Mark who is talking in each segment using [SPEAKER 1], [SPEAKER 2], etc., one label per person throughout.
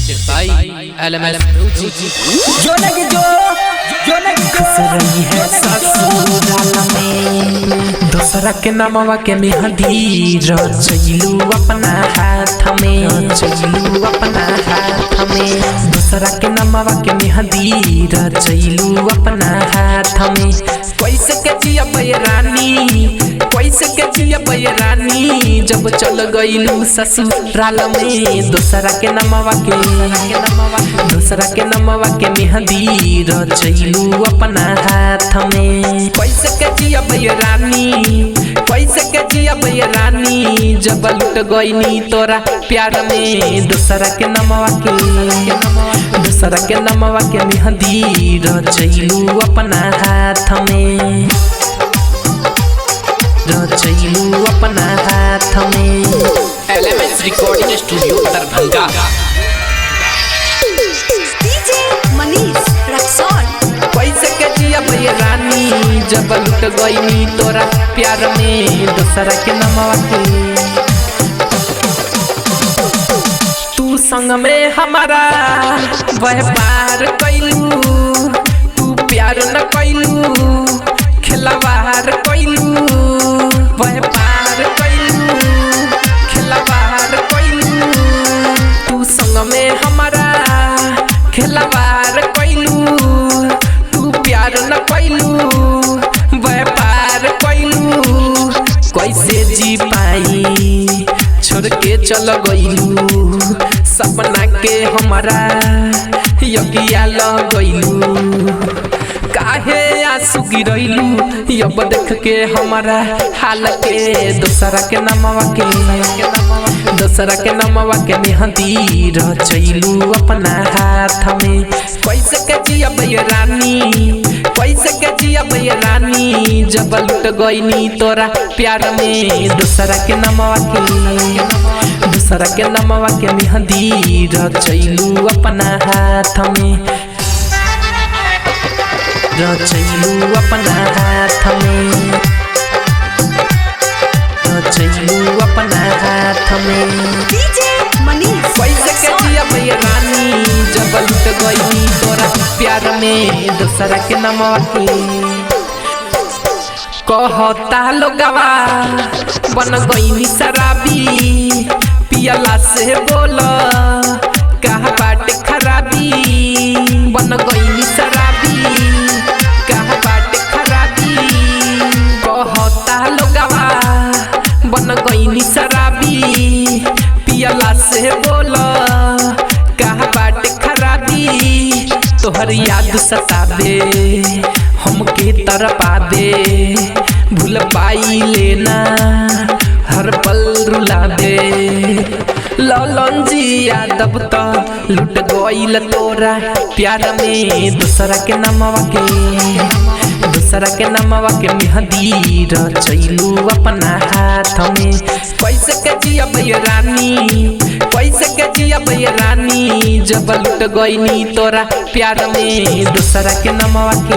[SPEAKER 1] Presented by LMS Music.
[SPEAKER 2] खुश रही है ससुराल में। दोसरा के नामवा के मेहंदी रचैलू अपना हाथ में, रचैलू अपना हाथ में। दोसरा के नामवा के मेहंदी रचैलू अपना हाथ में। कैसे के जियब रानी, कैसे के जियब रानी, जब चल गईलू ससुराल में। दोसरा के नामवा के, दोसरा के नामवा के मेहंदी रचैलू अपना हाथ में। कैसे के जियब रानी, कैसे के जियब रानी, जब लुट गईनी तोरा प्यार में। दोसरा के नामवा के, दोसरा के नामवा के मेहंदी रचैलू अपना हाथ में, रचैलू अपना हाथ में।
[SPEAKER 1] LMS Recording Studio, Darbhanga.
[SPEAKER 3] DJ Manish Raxaul.
[SPEAKER 2] कैसे के जियब रानी, जब लुट गईनी तोरा प्यार में। दोसरा के नामवा के तू संग में हमारा व्यापार कैलू, तू प्यार न कैलू खिलवार कैलू। व्यापार कैलू खिलवार कैलू, तू संग में हमारा खिलवार कैलू, तू प्यार न कैलू व्यापार कैलू। कैसे जी पाई छोड़ के चल गईलू, सपना के हमारा यज्ञा लगैलू। काहे आंसू गिरैलू अब देख के हमारा हाल के। दोसरा के नामवा के, दोसरा के नामवा के मेहंदी रचैलू अपना हाथ में। कैसे के जियब रानी, कैसे के जियब रानी, जब लुट गईनी तोरा प्यार में। दोसरा के नामवा के, दोसरा के नामवा के मेहंदी रचैलू अपना हाथ में, रचैलू अपना हाथ में, रचैलू अपना हाथ में।
[SPEAKER 3] डीजे मनीष
[SPEAKER 2] कैसे के
[SPEAKER 3] रक्सौल।
[SPEAKER 2] जियब रानी, जब लुट गईनी तोरा प्यार में। दोसरा के नामवा के कहता लोगवा बन गईनी शराबी, पियला से बोल कहा बाट खराबी। बन गईनी शराबी कहा बाट खराबी, कहता लोगवा बन गईनी शराबी, पियला से बोल कहा बाट खराबी। तोहर याद सताबे हमके तरपाबे, भूल पाई लेना हर पल रुलाबे। ललन जी यादव त लुट गईल तोरा प्यार में। दोसरा के नामवा के, दोसरा के नामवा के मेहंदी रचैलू अपना हाथ में। कैसे के जियब रानी, कैसे के जियब रानी, जब लुट गईनी तोरा प्यार में। दोसरा के नामवा के,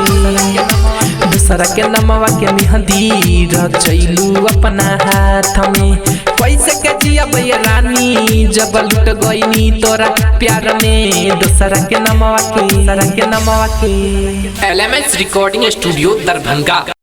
[SPEAKER 2] दोसरा के नामवा के मेहंदी रचैलू अपना हाथ में। कैसे के जियब रानी, जब लुट गईनी तोरा प्यार में। दोसरा के नामवा के, दोसरा के नामवा के।
[SPEAKER 1] LMS Recording Studio, Darbhanga.